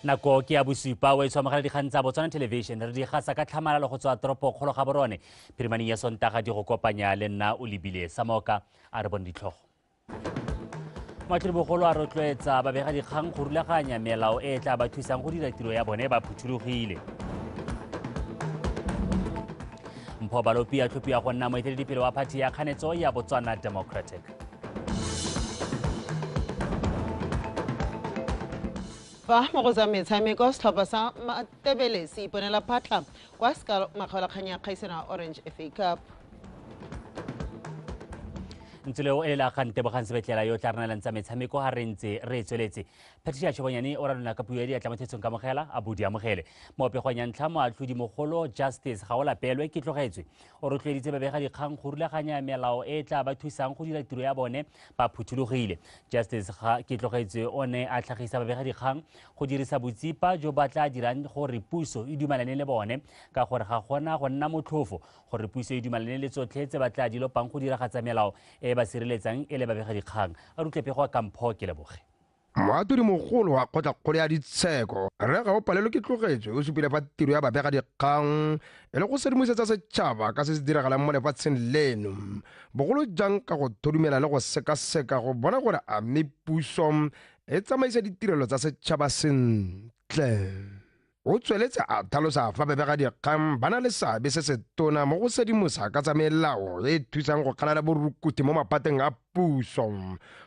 Nako ke ya bosupa o e tshwamogela dikgang tsa Botswana Television re di gasa ka tlhamalalo go tswa toropo kgolo ga borone phirimaneng ya Sontaga di go kopanya le nna o lebile Samoka a re bone ditlhogo. Moatlhodibogolo a rotloetsa babegadikgang go rulaganya melao e e tla ba thusang go dira tiro ya bone ba phuthologile. Mpho Balopi a tlhophiwa go nna moeteledipele wa phathi ya kganetso ya Botswana Democratic. Fa mo go tsa metshameko, setlhopha sa Matebele se iponela phatlha kwa seka makgaolakgang ya kgaisano ya Orange FA Cup. Ntse leo e lela kgang Tebogang Sebetlela yo tla re neelang tsa metshameko ga re ntse re tsweletse. Patricia Chobonyane o ranola ka puo ya diatla mo thetsong kamogela a bo di amogele. Mo pegong ya ntlha moatlhodi mogolo Justice Gaolapelwe ke tlogetswe o rotloeditse babegadikgang go rulaganya melao e e tla ba thusang go dira tiro ya bone ba phuthologile. Justice ga ke tlogetswe o ne a tlhagisa babegadikgang go dirisa botsipa jo ba tla dirang gore puso e dumalane le bone ka gore ga gona go nna motlhofo gore puso e dumalane le tsotlhe tse ba tla di lopang go diragatsa melao e ba sireletsang e le babegadikgang. A rutle pego ka Mpho ke leboge. Moatlhodi mogolo wa kgotlakgolo ya ditsheko, Rre Gaopalelwe Ketlogetswe o supile fa tiro ya babegadikgang e le go sedimosetsa setšhaba ka se se diragalang mo lefatsheng leno, bogolo jang ka go thodumela le go sekaseka go bona gore a mme puso e tsamaisa ditirelo tsa setšhaba sentle. O tsweletse a tlhalosa fa babegadikgang ba na le seabe se se tona mo go sedimosa ka tsa melao e e thusang go kgalela borukuthi mo maphateng a puso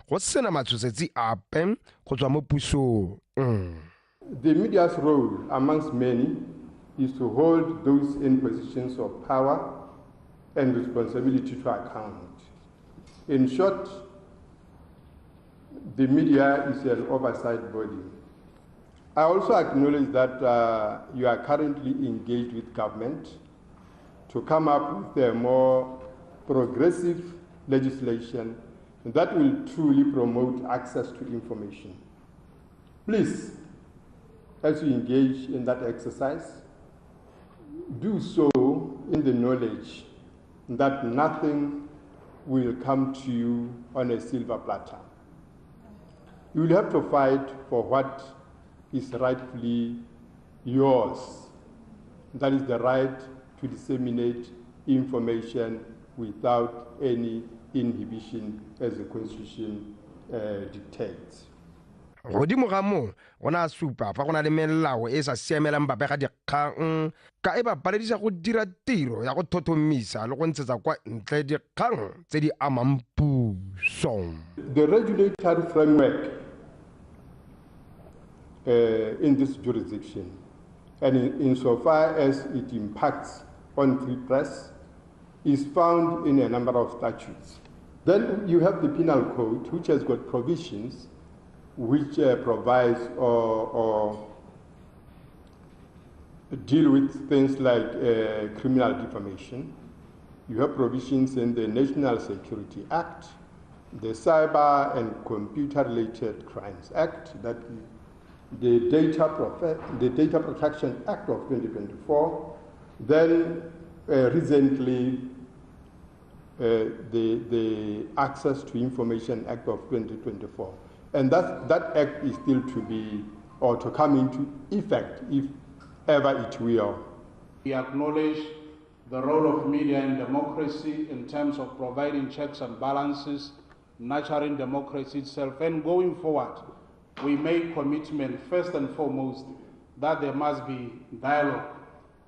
go sena matshosetsi ape go tswa mo pusong. The media's role, amongst many, is to hold those in positions of power and responsibility to account. In short, the media is an oversight body. I also acknowledge that you are currently engaged with government to come up with a more progressive legislation that will truly promote access to information. Please, as you engage in that exercise, do so in the knowledge that nothing will come to you on a silver platter. You will have to fight for what is rightfully yours. That is the right to disseminate information without any inhibition as the Constitution dictates. Godimo ga moo, o ne a supa fa go na le melao e e sa siamelang babegadikgang ka e ba paledisa go dira tiro ya go thothomisa le go ntshetsa kwa ntle dikgang tse di amang puso. The regulatory framework in this jurisdiction, and insofar as it impacts on free press, is found in a number of statutes. Then you have the Penal Code, which has got provisions which provides or deal with things like criminal defamation. You have provisions in the National Security Act, the Cyber and Computer-Related Crimes Act, that the Data Protection Act of 2024, then recently the Access to Information Act of 2024. And that act is still to be, or to come into effect, if ever it will. We acknowledge the role of media in democracy in terms of providing checks and balances, nurturing democracy itself, and going forward, we make commitment first and foremost that there must be dialogue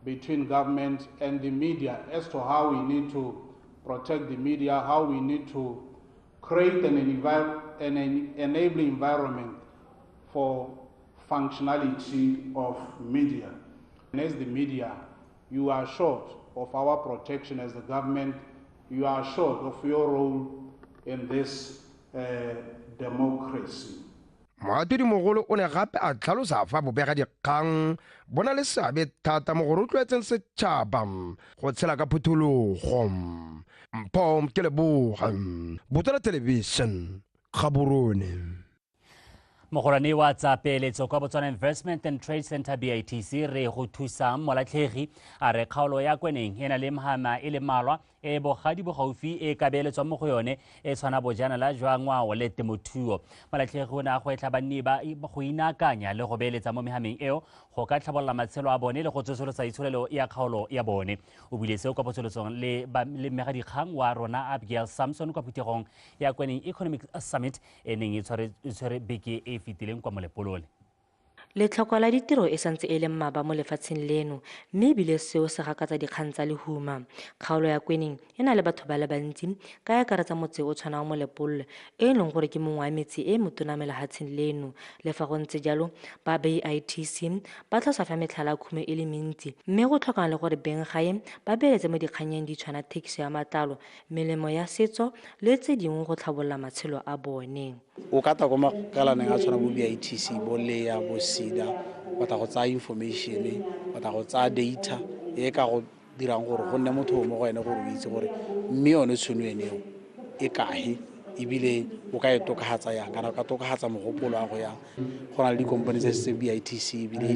between government and the media as to how we need to protect the media, how we need to create an enabling environment for functionality of media. And as the media, you are assured of our protection as the government, you are assured of your role in this democracy. Moatlhodi mogolo o ne gape a tlhalosa fa bobegadikgang bo na le seabe thata mo go rotloetseng setšhaba go tshela ka phuthologo. Mpho ke leboga Botswana Television, Gaborone. Mogolwane wa tsa peeletso kwa Botswana Investment and Trade Centre BITC re go thusang Molatlhegi a re kgaolo ya Kweneng e na le mhama e le mmalwa e bogadi bogaufi e ka beeletswang mo go yone e tshwana bojanala jwa ngwao le temothuo. Molatlhegi o ne a gwetlha banni ba go inaakanya le go beeletsa mo mehameng eo go ka tlhabolola matshelo a bone le go tsosolosa itsholelo ya kgaolo ya bone. O buile seo kwa potsolotsong le mmegadikgang wa rona Abigail Samson kwa phuthegong ya Kweneng Economic Summit e neng e tshwere beke e fetileng kwa Molepolole. Letlhoko la ditiro e santse e le mmaba mo lefatsheng leno mme ebile seo se gakatsa dikgang tsa lehuma. Kgaolo ya Kweneng e na le batho ba le bantsi ka e akaretsa motse o tshwanang Molepolole e e leng gore ke mongwe wa metse e motona mo lefatsheng leno. Le fa go ntse jalo, ba BITC ba tlhosa fa metlhala khumo e le mentsi mme go tlhokang le gore beng gae ba beeletse mo dikganyeng di tshwana thekiso ya matlalo, melemo ya setso le tse dingwe go tlhabolola matshelo a bone. O ka tla ko makalaneng a tshwana bo BITC, bo LEA, bo SEDA, wa tla go tsaya information, wa tla go tsaya data e ka go dirang gore go nne motho mo go ene gore o itse gore mme yone tšhono ene eo e kae ebile o ka e tokafatsa yang kana o ka tokafatsa mogopolo wa go yang. Go na le dikompane tse setse BITC ebile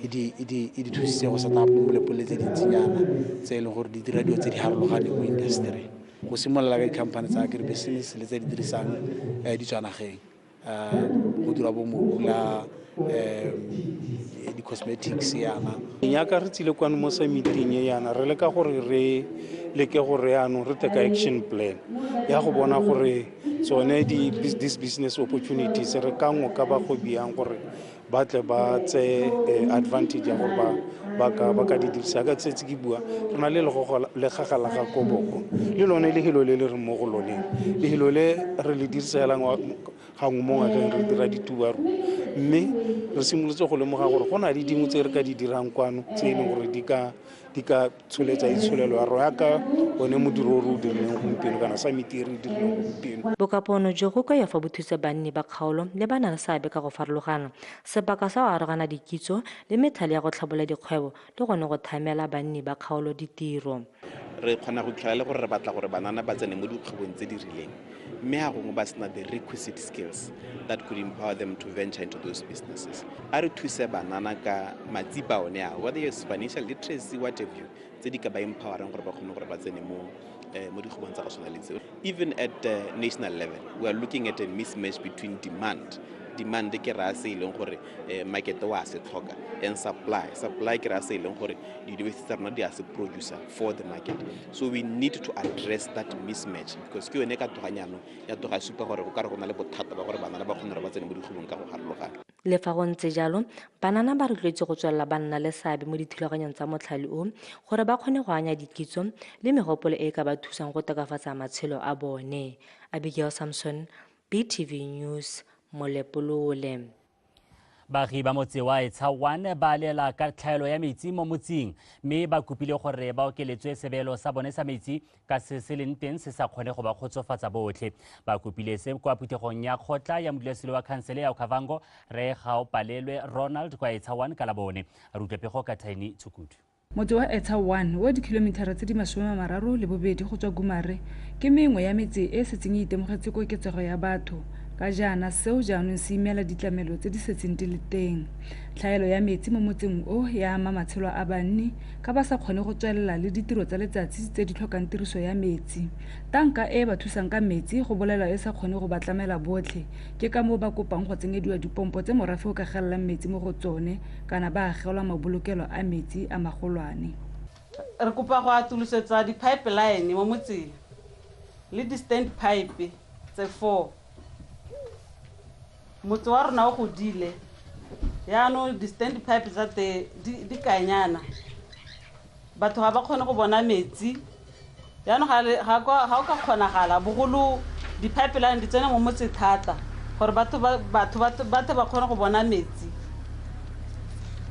e di thusitse go set up Molepolole tse dintsinyana tse e leng gore di dira dilo tse di harologaneng mo industry. Go simolola ka di-company tsa agribusiness le tse di dirisang ditswanageng, go dira bo morula, di-cosmetics yana. Yaka re tsile kwano mo summiting e yana re leka gore re leke gore yaanong re take action plan ya go bona gore tsone these business opportunities re ka ngoka bagwebi yang gore ba tle ba tseye advantage ya gore ba ka di dirisa. Ka setse ke bua re na le legaga la ga Koboko le lone lehelo le le re mo go loneng, lehelo le re le dirisa hela gangwe mo ngwageng re dira ditubaru, mme re simolotse go lemoga gore go na le dingwe tse re ka di dirang kwano tse e leng gore di ka tsholetsa itsholelo ya rona ka one modiro o re o dirileng gompieno kana summit e re e dirileng gompieno. Bokapono jo go kaya fa bo thusa banni ba kgaolo le ba na le seabe ka go farologana, sebaka sa go arogana dikitso le methale ya go tlhabola dikgwebo le gone go thamela banni ba kgaolo ditiro. Re kgona go tlhela le gore re batla gore banana ba tsene mo dikgwebong tse di rileng mme ga gongwe ba sena the requisite skills that could empower them to venture into those businesses. A re thuse banana ka matsipa one ao, whether it's financial literacy, what have you, tse di ka ba empowerang gore ba kgone gore ba tsene mo dikgwebong tsa go tshwana le tseo. Even at national level, we are looking at a mismatch between demand. Demand ke raya se e leng gore market wa se tlhoka, and supply. Supply ke raya se e leng gore di-university tsa rona di a se producer for the market. So we need to address that mismatch because ke yone ka toganyano ya toga supa gore go ka re go na le bothata ba gore banana ba kgone gore ba tsene mo dikgwebong ka go harologana. Le fa go ntse jalo, banana ba rotloetse go tswelela ba nna le seabe mo dithulaganyong tsa motlhale o gore ba kgone go anya dikitso le megopolo e e ka ba thusang go tokafatsa matshelo a bone. Abigail Samson, BTV News, Molepolole. Baagi ba motse wa Etsha 1 ba lela ka tlhaelo ya metsi mo motseng mme ba kopile gore ba okeletswe sebeelo sa bone sa metsi ka se se leng teng se sa kgone go ba kgotsofatsa botlhe. Ba kopile se kwa phuthegong ya kgotla ya modulasetilo wa khansele ya Okavango Re Gaopalelwe Ronald kwa Etsha 1 ka Labone. Re utlwe pego ka Tiny Tshukudu. Motse wa Etsha 1 wa dikilomitara tse di 32 go tswa Gumare ke mengwe ya metse e setseng e itemogetse koketsego ya batho. Ka jaana seo jaanong se imela ditlamelo tse di setseng di le teng. Tlhaelo ya metsi mo motseng o ya ama matshelo a banni ka ba sa kgone go tswelela le ditiro tsa letsatsi tse di tlhokang tiriso ya metsi. Tanka e ba thusang ka metsi go bolelwa e sa kgone go ba tlamela botlhe, ke ka moo ba kopang go tsenyediwa dipompo tse morafe o ka gelelang metsi mo go tsone kana ba agelwa mabolokelo a metsi a magolwane. Re kopa go atolosetsa di-pipeline mo motseng le di-stand pipe tse 4. Motse wa rona o godile yaanong di-stand pipe tsa teng di kanyana, batho ga ba kgone go bona metsi. Yaanong ga o ka kgonagala bogolo di-pipeline di tsene mo motse thata gore batho ba kgone go bona metsi.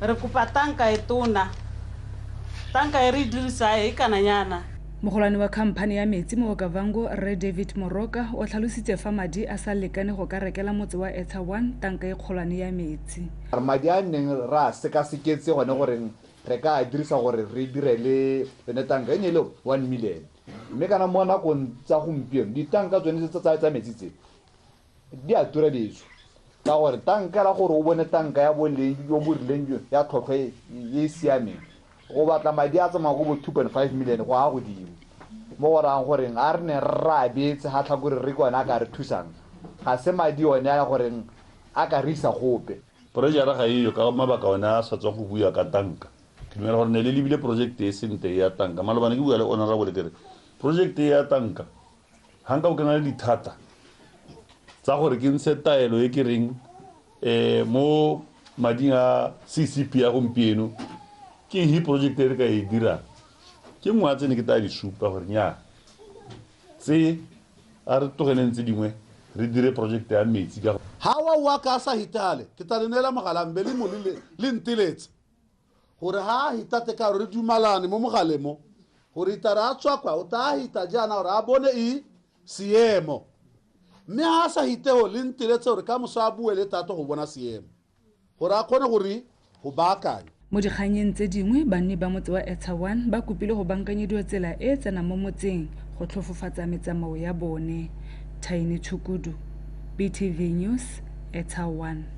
Re kopa tanka e tona, tanka e re e dirisa e kananyana. Mogolwane wa khamphane ya metsi mo Okavango Rre David Moroka o tlhalositse fa madi a sa lekane go ka rekela motse wa Etsha 1 tanka e kgolwane ya metsi. Madi a neng ra sekaseketse gone gore re ka dirisa gore re dire le yone tanka e ne e le 1 million, mme kana mo nakong tsa gompieno ditanka tsone tsa metsi tse di a tura betso. Ka gore tanka la gore o bone tanka ya boleng jo bo rileng ya tlhotlhwa e e siameng, go batla madi a tsamaya go bo 2.5 million go a godimo. Mo go rayang goreng a re ne re abetse ga tlhakore re ke one a ka re thusang, ga se madi one a goreng a ka re isa gope. Project ga eyo ka mabaka one a sa tswang go bua ka tanka. Ke dumela gore ne le lebile project e sentle ya tanka. Malobane ke bua le honorable ke re project ya tanka ga nka o kena le dithata tsa gore ke ntshe taelo e ke reng mo mading a CCP ya gompieno ke he project e re ka e dirang. Ke nngwe ya tse ne ke tla di supa gore nnyaa, tse a re tlogeleng tse dingwe re dire project ya metsi ka ha wa wa ka sa hitale ke tla le neela mogala mbe le mo le nteletse gore ha hitate ka re dumalane mo mogaleng mo gore itara a tswa kwa o tla hita jaana gore a bone e seemo, mme ha sa hiteo le nteletse gore ka moso a bue le tato go bona seemo gore a kgone gore go baakanya. Mo dikganyeng tse dingwe, banni ba motse wa Etsha 1 ba kopile go bankanyediwa tsela e e tsenang mo motseng go tlhofofatsa metsamao ya bone. Thaini Tshukudu, BTV News, Etsha 1.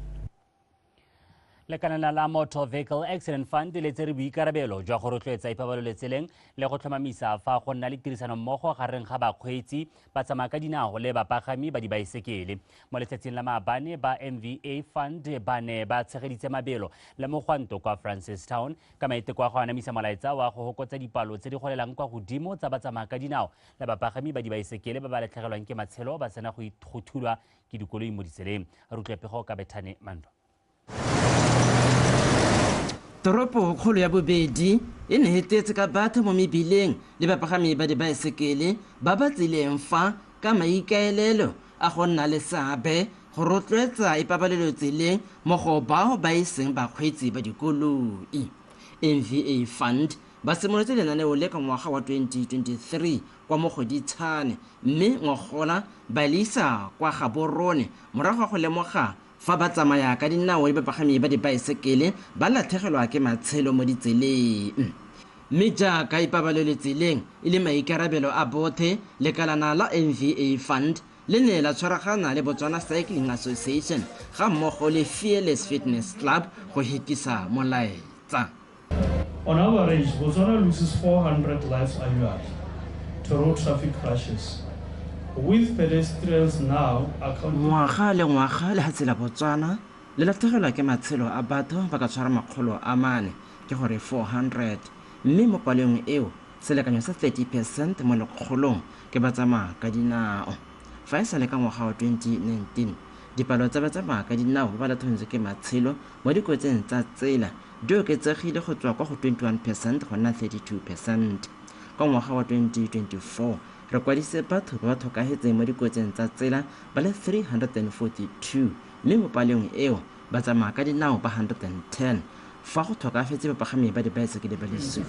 Lekalana la Motor Vehicle Accident Fund le tsere boikarabelo jwa go rotloetsa ipabalelo tseleng le go tlhomamisa fa go nna le tirisanommogo gareng ga bakgweetsi, batsamaya ka dinao le bapagami ba dibaesekele. Mo letsatsing la maabane ba MVA Fund ba ne ba tshegeditse mabelo le mogwanto kwa Francistown ka maiteko a go anamisa molaetsa wa go hokotsa dipalo tse di golelang kwa godimo tsa batsamaya ka dinao le bapagami ba dibaesekele ba ba latlhegelwang ke matshelo ba sena go thulwa ke dikoloi mo ditseleng. Re utlwe pego ka Bethane Mando. Toropo kgolo ya bobedi e ne e tletse ka batho mo mebileng le bapagami ba dibaesekele ba ba tsileng fa ka maikaelelo a go nna le seabe go rotloetsa ipabalelo tseleng mo go bao ba e seng bakgweetsi ba dikoloi. MVA Fund ba simolotse lenaneo le ka ngwaga wa 2023 kwa Mogoditshane, mme ngogola ba le isa kwa Gaborone morago ga go lemoga fa ba tsamaya ka dinao le bapagami ba dibaesekele ba latlhegelwa ke matshelo mo ditseleng. Mme jaaka ipabalelo tseleng e le maikarabelo a bothe, lekalana la MVA Fund le ne la tshwaragana le Botswana Cycling Association ga mmogo le Fearless Fitness Club go hetisa molaetsa. On average, Botswana loses 400 lives annually to road traffic crashes, with pedestrians now accounting. Ngwaga le ngwaga lehatshe la Botswana le latlhegelwa ke matshelo a batho ba ka tshwara 400, ke gore 400, mme mo palong eo selekanyo sa 30% mo lekgolong ke ba tsamaya ka dinao. Fa e sale ka ngwaga wa 2019, dipalo tsa ba tsamaya ka dinao ba ba latlhegetsweng ke matshelo mo dikotsing tsa tsela di oketsegile go tswa kwa go 21% go nna 32%. Ka ngwaga wa 2024, re kwadise batho ba ba tlhokahetseng mo dikotsing tsa tsela ba le 342, mme mo palong eo ba tsamaya ka dinao ba 110, fa go tlhokafetse bapagami ba dibaesekele ba le 7.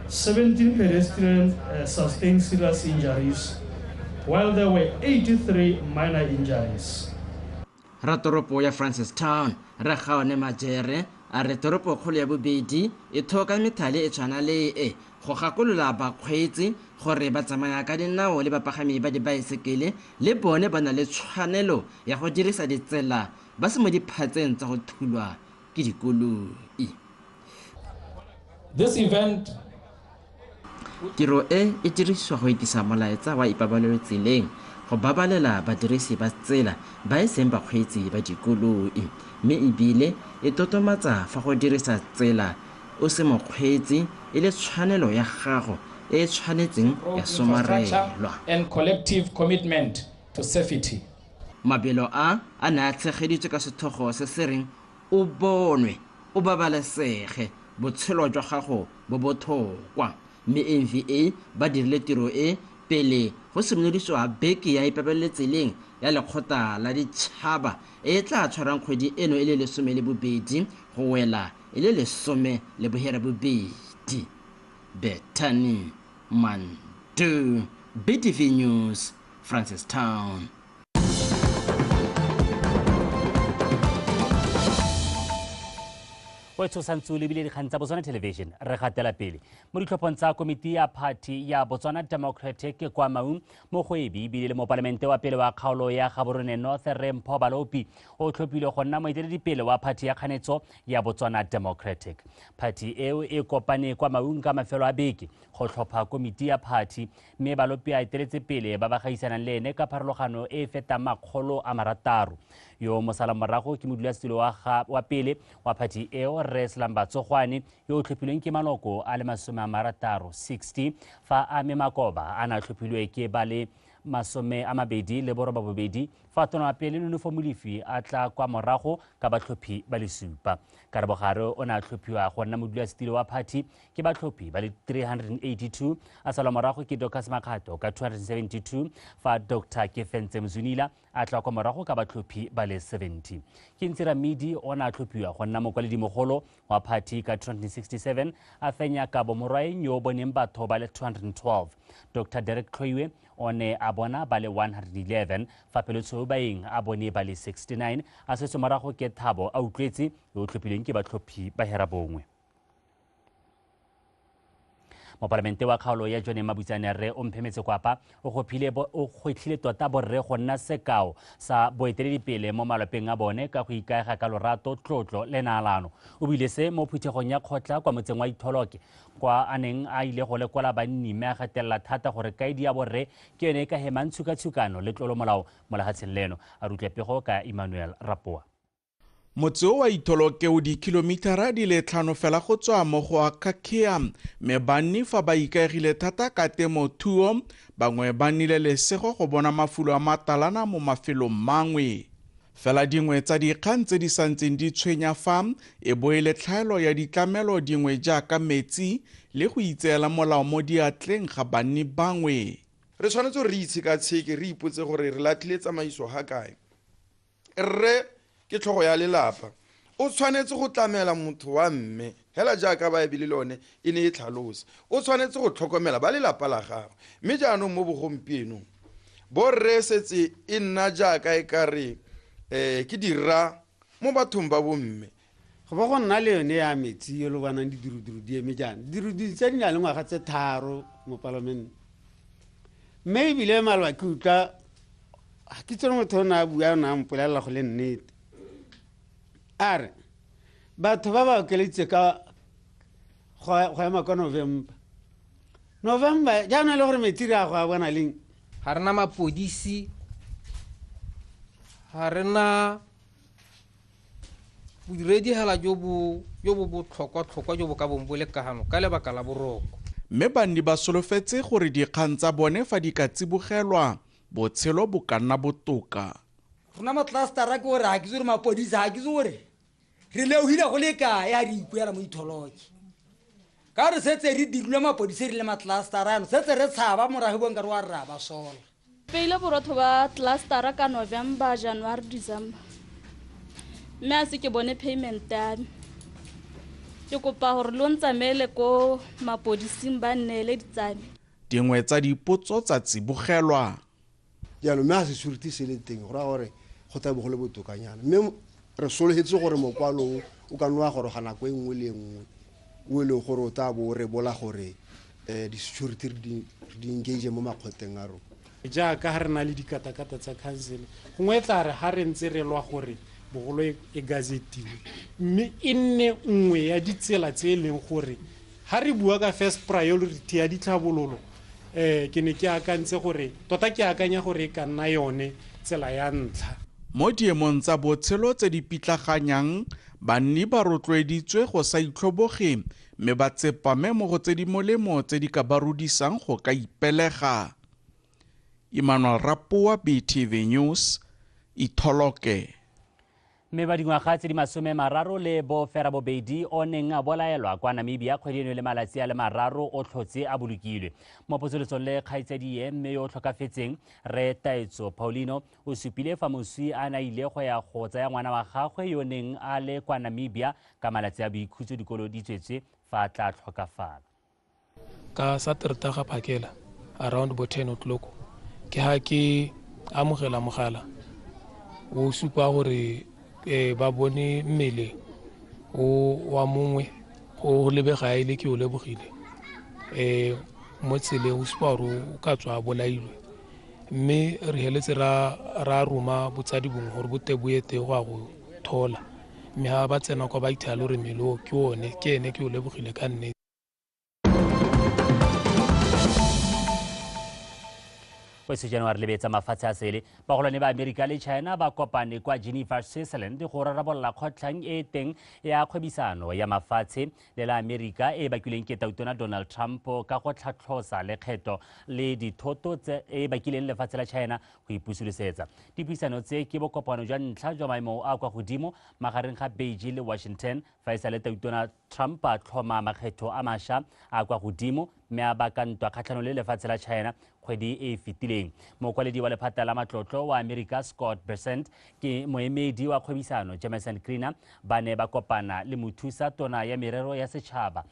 17 pedestrians sustained serious injuries, while there were 83 minor injuries. Ratoropo ya Francistown, Rre Gaone Majere, a re toropo kgolo ya bobedi e thoka methale e tshwana le e go gakolola bakgweetsi gore ba tsamaya ka dinao le bapagami ba dibaesekele le bone ba na le tshwanelo ya go dirisa ditsela ba se mo diphatseng tsa go thulwa ke dikoloi. This event Tiro e e dirisiwa go itisa molaetsa wa ipabalelo tseleng go babalela badirisi ba tsela ba e seng bakgweetsi ba dikoloi, mme ebile e totomatsa fa go dirisa tsela o se mokgweetsi e le tshwanelo ya gago e e tshwanetseng ya somarelwa. And collective commitment to safety. Mabelo a a ne a tshegeditswe ka setlhogo se se reng o bonwe o babalesege, botshelo jwa gago bo botlhokwa. Mme MVA ba dirile tiro e pele go simolodisiwa beke ya ipabalelo tseleng ya lekgotla la ditšhaba e tla tshwarang kgwedi eno e le 12 go wela e le 18. Bethany Mandu, BTV News, Francistown. O tshosantse o lebile dikgang tsa Botswana Television re gatela pele mo ditlhophong tsa komiti ya party ya Botswana Democratic kwa Maung. Mogwebi ebile le mopalamente wa pele wa kgaolo ya Gaborone North Rre Mpho Balopi o tlhophilwe go nna moeteledipele wa party ya kganetso ya Botswana Democratic. Party eo e kopane kwa Maung ka mafelo a beke go tlhopha komiti ya party, mme Balopi a eteletse pele ba ba gaisanang le ene ka pharologano e e fetang 600. Yo mosala morago ke modulasetilo wa pele wa party eo Rre Selamba Tsogwane yo o tlhophilweng ke maloko a le 60, fa Ame Makoba a na tlhophilwe ke ba le 28, fa tona wa pele Nonofo Molefi a tla kwa morago ka batlhophi ba le 7. Karabogare o ne a tlhophiwa go nna modulasetilo wa party ke batlhophi ba le 382, a salwa morago ke Dorcas Makgato ka 272, fa Dr. Kefentse Mzunila a tla kwa morago ka batlhophi ba le 70. Ke Ramidi o ne a tlhophiwa go nna mokwaledimogolo wa party ka 267, a fenya Kabo Morwaeng yo o boneng batho ba le 212. Dr. Derek Tlhoiwe o ne a bona ba le 111, fa Pelotshweu Baeng a bone ba le 69, a setswe morago ke Thabo a Utlwetse yo o tlhophilweng ke batlhophi ba 9. Mopalamente wa kgaolo ya Jwaneng Mabutsane Rre Omphemetse Kwapa o gwetlhile tota borre go nna sekao sa boeteledipele mo malapeng a bone ka go ikaega ka lorato, tlotlo le naalano. O buile se mo phuthegong ya kgotla kwa motseng wa Itholoke kwa a neng a ile go lekola banni, mme a gatelela thata gore kaedi ya borre ke yone e ka hemang tshukatshukano le tlolomolao mo lefatsheng leno. A rutle pego ka Emmanuel Rapoa. Motse o wa Itholoke o dikilomitara di le 5 fela go tswa mo go Akakea, mme banni fa ba ikaegile thata ka temothuo, bangwe ba nnile lesego go bona mafulo a matalana mo mafelong mangwe. Fela dingwe tsa dikgang tse di santseng di tshwenya fa e bo e le tlhaelo ya ditlamelo dingwe jaaka metsi le go itseela molao mo diatleng ga banni bangwe. Re tshwanetse re itshekatsheke, re ipotse gore re latlhile tsamaiso ga kae. Rre ke tlhogo ya lelapa, o tshwanetse go tlamela motho wa mme hela jaaka Baebele le yone e ne e tlhalosa, o tshwanetse go tlhokomela ba lelapa la gagwe. Mme jaanong mo bogompienong borre setse e nna jaaka e ka re ke dira mo bathong ba bomme. Go ba go nna le yone ya metsi e lo bonang didiruduru di eme jaana, didiruduru tse di na le ngwaga tse 3 mo palamente, mme ebile maloba ke utlwa ke tsone motho o ne a bua, o ne a mpolelela go le nnete, a re batho ba ba okeleditse ka go ema ka November jaanong e le gore metsi re a go a bona leng. Ga rena mapodisi, ga rena bodiredi hela jo bo botlhokwa-tlhokwa jo bo ka bong bo le kagano ka lebaka la boroko. Mme banni ba solofetse gore dikgang tsa bone fa di ka tsibogelwa, botshelo bo ka nna botoka. Rona matlastara ke gore ga ke itse gore mapodisa, ga ke itse gore re leohile go le kae ga re ipuela mo Itholoke. Ka re setse re dirilwe mapodisa re le matlastara ano, setse re tshaba morago bo nkare wa re ra ba sola. Peile borotho ba clustera ka November, January, December, mme a se ke bone payment ya me. Ke kopa gore lo ntsamaele ko mapodising ba nneele ditsame. Dingwe tsa dipotso tsa tsibogelwa. Jaanong mme a se surety se le teng, go raya gore go tla bo go le botokanyana, mme re solofetse gore mokwalo o ka nna wa goroga nako e nngwe le nngwe o e leng gore o tla bo o rebola gore di-security re di engage mo makgoteng a rona. Jaaka ga re na le dikatakata tsa council, gongwe e tla re ga re ntse re lwa gore bogolo e gazetiwe, mme e nne nngwe ya ditsela tse e leng gore ga re bua ka first priority ya ditlhabololo, ke ne ke akantse gore tota ke akanya gore e ka nna yone tsela ya ntlha. Mo diemong tsa botshelo tse di pitlaganyang, banni ba rotloeditswe go sa itlhoboge mme ba tsepame mo go tse di molemo tse di ka ba rudisang go ka ipelega. Emmanuel Rapoa, BTV News, Itholoke. Mme ba dingwaga tse di 38 o neng a bolaelwa kwa Namibia kgwedi eno le malatsi a le 3 o tlhotse a bolokilwe. Mo potsolotsong le kgaitsadie mme yo o tlhokafetseng Rre Taetso Paulino o supile fa moswi a na ile go ya go tsaya ngwana wa gagwe yo neng a le kwa Namibia ka malatsi a boikhutso dikolo di tswetswe fa a tla tlhokafala. Ka Saterdag ga phakela around bo 10 o'clock ke ha ke amogela mogala o supa gore ba bone mmele O wa mongwe o lebega e le ke o lebogile mo tseleng o supa gore o ka tswa a bolailwe, mme re heletse ra roma botsadi bongwe gore bo teboe teng go ya go thola, mme ga ba tsena kwa ba ithaya le gore mmele o ke one ke ene ke o lebogile ka nnete. Kwese January lebetsa mafatshe a sele bagolwane ba Amerika le China ba kopane kwa Geneva, Switzerland go rarabolola kgotlhang e teng ya kgwebisano ya mafatshe le la Amerika e bakilweng ke tautona Donald Trump ka go tlhatlhosa lekgetho le dithoto tse e bakileng lefatshe la China go ipusolosetsa. Dipuisano tse ke bokopano jwa ntlha jwa maemo a kwa godimo magareng ga Beijing le Washington fa e sale tautona Trump a tlhoma makgetho a mašwa a kwa godimo mme a baka ntwa kgatlhanong le lefatshe la China kgwedi e fetileng. Mokwaledi wa lephata la matlotlo wa Amerika Scott Bessent ke moemedi wa kgwebisano Jameson Greener ba ne ba kopana le mothusa tona ya merero ya setšhaba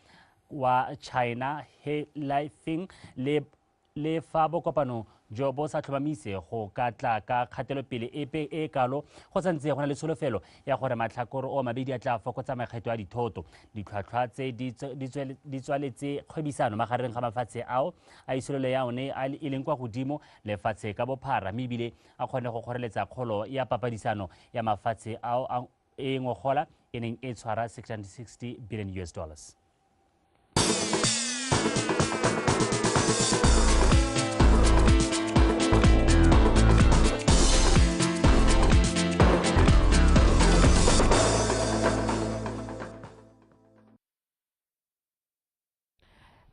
wa China He Lifeng le fa bokopano jo bo sa tlhomamise go ka tla ka kgatelopele epe e kalo go santse go na le tsholofelo ya gore matlhakore o mabedi a tla fokotsa makgetho a dithoto. Ditlhwatlhwa tse di tswaletse kgwebisano magareng ga mafatshe ao a itsholelo ya one e leng kwa godimo lefatshe ka bophara, mme ebile a kgone go kgoreletsa kgolo ya papadisano ya mafatshe ao e ngogola e neng e tshwara $660 billion US.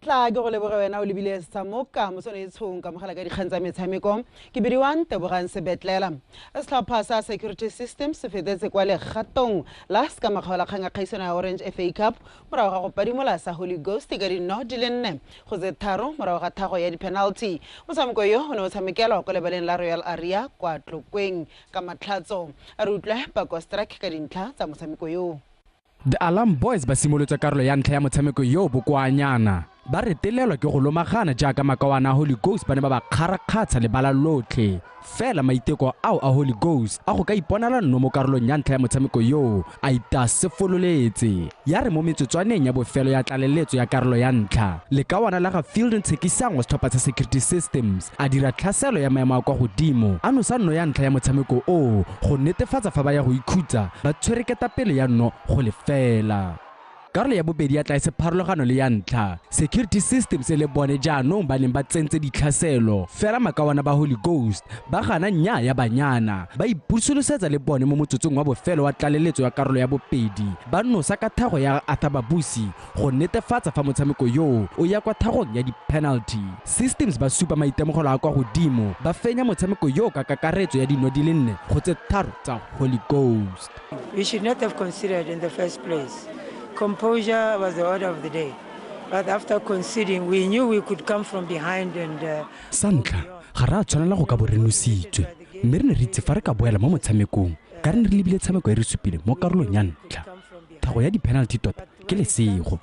Tla ke go leboge wena o lebile Samoka mosone e tshong ka mogala ka dikgang tsa metshameko ke bidiwang Tebogang Sebetlela. Setlhopha sa Security Systems se fetetse kwa legatong la se ka makgaolakgang a kgaisano ya Orange FA Cup morago ga go padimola sa Holy Ghost ka dino di le 4-3 morago ga thago ya di-penalty. Motshameko yo o ne o tshamekelwa kwa lebaleng la Royal Area kwa Tlokweng ka Matlhatso. A re utlwe Pako Strike ka dintlha tsa motshameko yo. The Alarm Boys ba simolotse karolo ya ntlha ya motshameko yo bokoanyana. Ba retelelwa ke go lomagana jaaka makawana a Holy Ghost ba ne ba ba kgarakgatsha lebala lotlhe. Fela maiteko ao a Holy Ghost a go ka iponela nno mo karolong ya ntlha ya motshameko yo a itasefololetse. Ya re mo metsotswaneng ya bofelo ya tlaleletso ya karolo ya ntlha, lekawana la ga Field Tshekisang wa setlhopha sa Security Systems a dira tlhaselo ya maemo a kwa godimo a nosa nno ya ntlha ya motshameko o go netefatsa fa ba ya go ikhutsa ba tshwere ketapele ya nno go lefela. Karolo ya bobedi ya tla e se pharologano le ya ntlha. Security Systems e le bone jaanong ba neng ba tsentse ditlhaselo. Fela makawana ba Holy Ghost ba gana nnyaa ya banyana. Ba ipusolosetsa le bone mo motsotsong wa bofelo wa tlaleletso ya karolo ya bobedi. Ba nosa ka thago ya Arthur Babusi go netefatsa fa motshameko yo o ya kwa thagong ya di-penalty. Systems ba supa maitemogelo a kwa godimo ba fenya motshameko yo ka kakaretso ya dino di le 4-3 tsa Holy Ghost. We should not have considered in the first place. Composure was the order of the day. But after conceding, we knew we could come from behind and... Sa ntlha, ga re a tshwanela go ka bo re nositswe, mme re ne re itse fa re ka boela mo motshamekong, ka re ne re lebile tshameko e re supile mo karolong ya ntlha. Thago ya di-penalty tota ke lesego,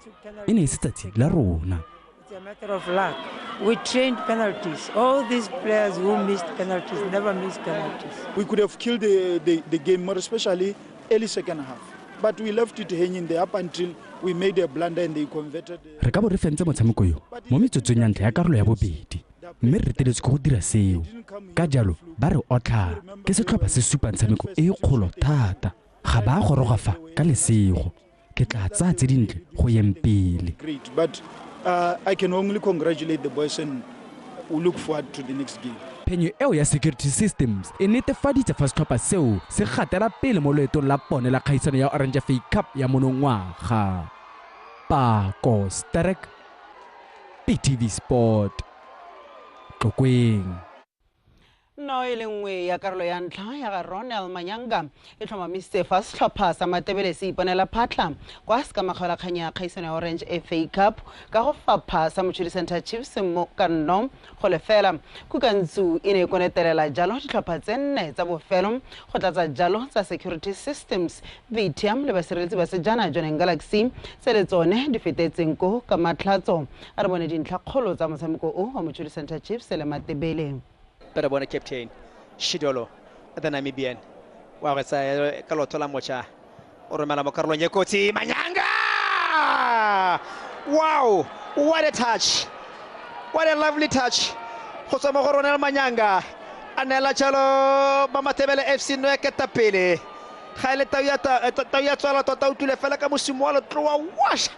e ne e se tsatsi la rona. It's a matter of luck. We trained penalties. All these players who missed penalties never missed penalties. We could have killed the game, more especially early second half. But we left it hanging there up until we made a blunder and they converted. Re ka bo re fentse motshameko yo mo metsotsong ya ntlha ya karolo ya bobedi, mme re reteletswe ke go dira seo. Ka jalo ba re otlha ke setlhopha se supang tshameko e kgolo thata. Ga ba goroga fa ka lesego. Ke tla tsaya tse dintle go yeng pele. Great, but I can only congratulate the boys and we look forward to the next game. Phenyo eo ya Security Systems e netefaditse fa setlhopha seo se gatela pele mo loetong la pone la kgaisano ya Orange FA Cup ya monongwaga. Pako Sterek, BTV Sport, Tlokweng. No e le nngwe ya karolo ya ntlha ya ga Ronel Manyanga e tlhomamisitse fa setlhopha sa Matebele se iponela phatlha kwa se ka makgaolakgang ya kgaisano ya Orange FA Cup ka go fapha sa Mochudi Centre Chiefs mo ka 0-0. Kukantsu e ne e konetelela jalo ditlhopha tse 4 tsa bofelo go tlatsa jalo tsa Security Systems, VTM le basireletsi ba sejana Jwaneng Galaxy tse le tsone di fetetseng ko ka Matlhatso. A re bone dintlhakgolo tsa motshameko o wa Mochudi Centre Chiefs le Matebele. Better bona captain Shidolo the Namibian wa go tsaya ka lotho la mocha O romela mo karolong e kotsi. Manyanga! Wow, what a touch. What a lovely touch. Go tswa mo go Ronel Manyanga. A neela jalo ba Matebele FC no ya ketapele. Ga e le tau ya tswala tota, o tlile fela ka mosimo wa letloa washa.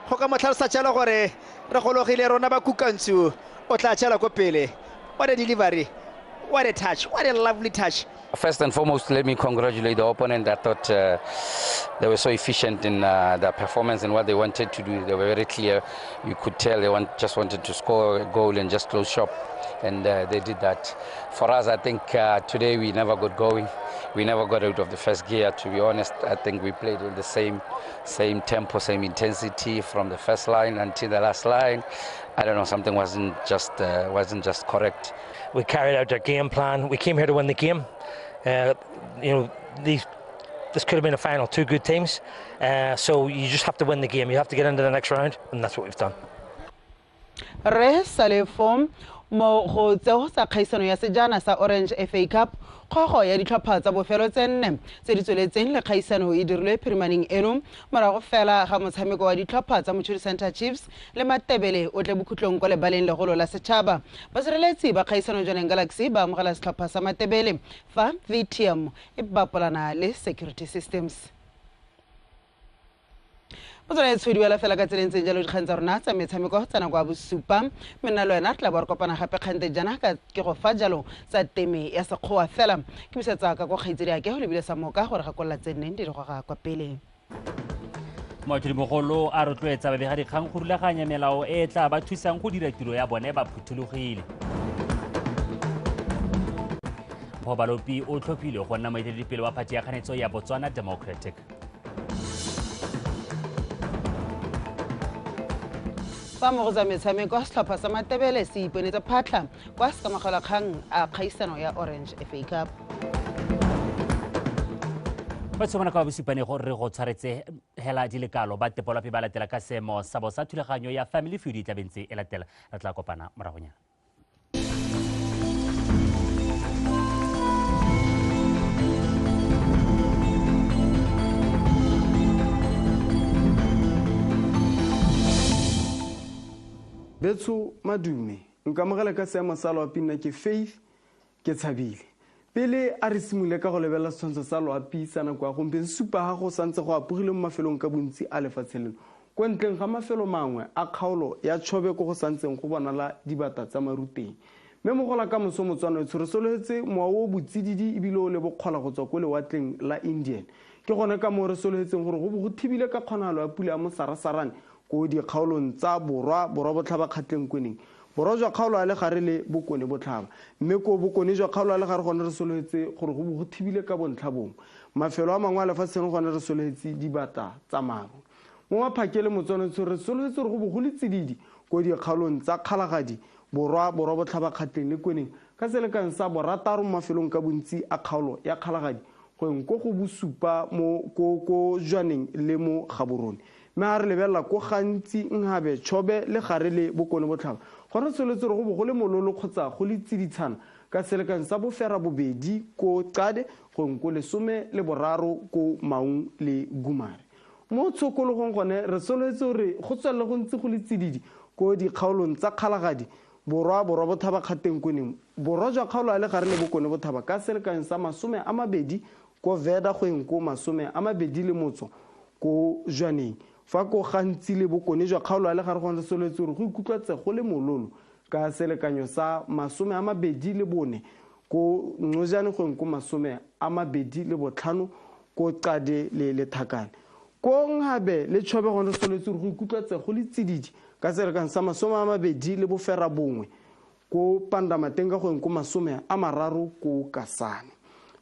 Go ka mo tlhalosa jalo gore re gologile rona ba Kukantshu. O tla tšhela ko pele. What a delivery. What a touch. What a lovely touch. First and foremost, let me congratulate the opponent. I thought they were so efficient in their performance and what they wanted to do. They were very clear. You could tell they just wanted to score a goal and just close shop, and they did that. For us, I think today we never got going. We never got out of the first gear, to be honest. I think we played in the same tempo, same intensity from the first line until the last line. I don't know, something wasn't just correct. We carried out our game plan. We came here to win the game. You know, this could have been a final. Two good teams. So you just have to win the game. You have to get into the next round, and that's what we've done. Re Salefo mo go tseo tsa kgaisano ya sejana sa Orange FA Cup, kgogo ya ditlhopha tsa bofelo tse nne tse di tsweletseng le kgaisano e dirilwe phirimaneng eno morago fela ga motshameko wa ditlhopha tsa Mochudi Centre Chiefs le Matebele o tle bokhutlong kwa lebaleng legolo la setšhaba. Basireletsi ba kgaisano Jwaneng Galaxy ba amogela setlhopha sa Matebele fa VTM e bapolana le Security Systems. Botswana e tshwediwela fela ka tseleng tseng jalo dikgang tsa rona tsa metshameko tsa nako ya bosupa, mme nna le wena re tla bo re kopana gape kgante jaana ka ke go fa jalo tsa teme ya sekgowa fela. Ke busetsa ka kwa kgaitsedi ake go lebile sa moka gore gakolola tse nneng di re goga kwa pele. Moatlhodimogolo a rotloetsa babegadikgang go rulaganya melao e e tla ba thusang go dira tiro ya bone ba phuthologile. Mpho Balopi o tlhophilwe go nna moeteledipele wa phathi ya kganetso ya Botswana Democratic. Fa mo go tsa metshameko, setlhopha sa Matebele se iponetse phatlha kwa sekamogelakgang a kgaisano ya Orange FA Cup. Ba tshwana ka bosupane gore re go tshwaretse hela dilekalo ba tepolape ba latela ka seemo sa bosa thulaganyo ya Family Feud e tlabentse e latela. Re tla kopana moragonyana. Betso madume, nkamogela ka seemo sa loapi nna ke Faith ke tshabile. Pele a re simole ka go lebelela setshwantsho sa loapi sa nako ya gompieno, supa ga go santse go apogile mo mafelong ka bontsi a lefatshe leno. Kwa ntleng ga mafelo mangwe a kgaolo ya Chobe ko go santseng go bonala dibata tsa maruteng. Mme mogola ka moso Motswana o tshwere sologetse mowa o botsididi ebile o le bokgola go tswa ko lewatleng la Indian. Ke gone ka moo re sologetseng gore go bo go thibile ka kgonagalo ya pula ya mosarasarane ko dikgaolong tsa borwa, borwa botlhaba kgatleng kweneng, borwa jwa kgaolo ya legare le bokone botlhaba. Mme ko bokone jwa kgaolo ya legare gone re sologetse gore go bo go thibile ka bontlha bongwe. Mafelo a mangwe a lefatsheng gone re sologetse dibata tsa maru. Mo maphakele Motswana re sologetse gore go bo go le tsididi ko dikgaolong tsa Kgalagadi, borwa, borwa botlhaba kgatleng le kweneng ka selekano sa borataro mo mafelong ka bontsi a kgaolo ya Kgalagadi go yeng ko go bosupa mo ko Jwaneng le mo Gaborone. Mme a re lebelela ko gantsi Nhabe, Chobe le gare le bokone botlhaba gore re soletse gore go bo go le mololo kgotsa go le tsiditshana ka selekano sa bofera bobedi ko Qade go yeng ko 13 ko Maung le Gumare. Mo tshokologong gone re soletse gore go tswelele go ntse go le tsididi ko dikgaolong tsa Kgalagadi, borwa, borwa botlhaba kgateng kweneng, borwa jwa kgaolo ya legare le bokone botlhaba ka selekano sa 20 ko Veda go yeng ko 20 ko Jwaneng. Fa ko gantsi le bokone jwa kgaolo ya legare gone re soletse gore go ikutlwatse go le mololo ka selekanyo sa 24 ko Ncojane go yeng ko 25 ko Qade le Lethakane. Ko Nhabe le Chobe gone re soletse gore go ikutlwatse go le tsididi ka selekanyo sa 29 ko Pandamatenga go yeng ko 30 ko Kasane.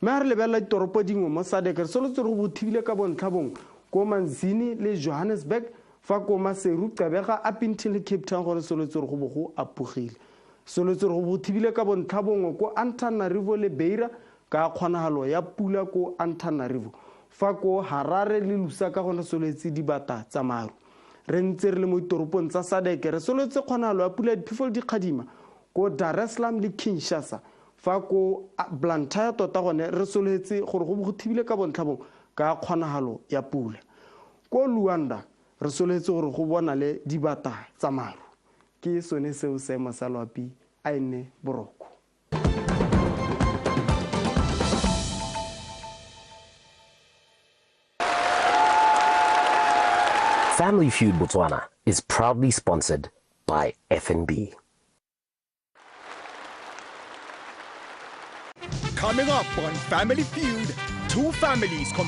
Mme a re lebelela ditoropo dingwe mo SADC re soletse gore go thibile ka bontlha bongwe ko Manzini le Johannesburg, fa ko Maseru, Gqeberha, Upington le Cape Town gore soletse gore go bo go apogile. Soletse gore go thibile ka bontlha bongwe ko Antananarivo le Beira ka kgonagalo ya pula ko Antananarivo, fa ko Harare le Lusaka gone soletse dibata tsa maru. Re ntse re le mo ditoropong tsa SADC re soletse kgonagalo ya pula diphefo le dikgadima ko Dar es Salaam le Kinshasa, fa ko Blantyre tota gone re soletse gore go bo go thibile ka bontlha bongwe Ka kgonagalo ya pula. Ko Luanda re soletse gore go bona le dibata tsa maru. Ke sone seo seemo sa loapi a e nne boroko. Family Feud Botswana is proudly sponsored by FNB. Coming up on Family Feud, two families compete.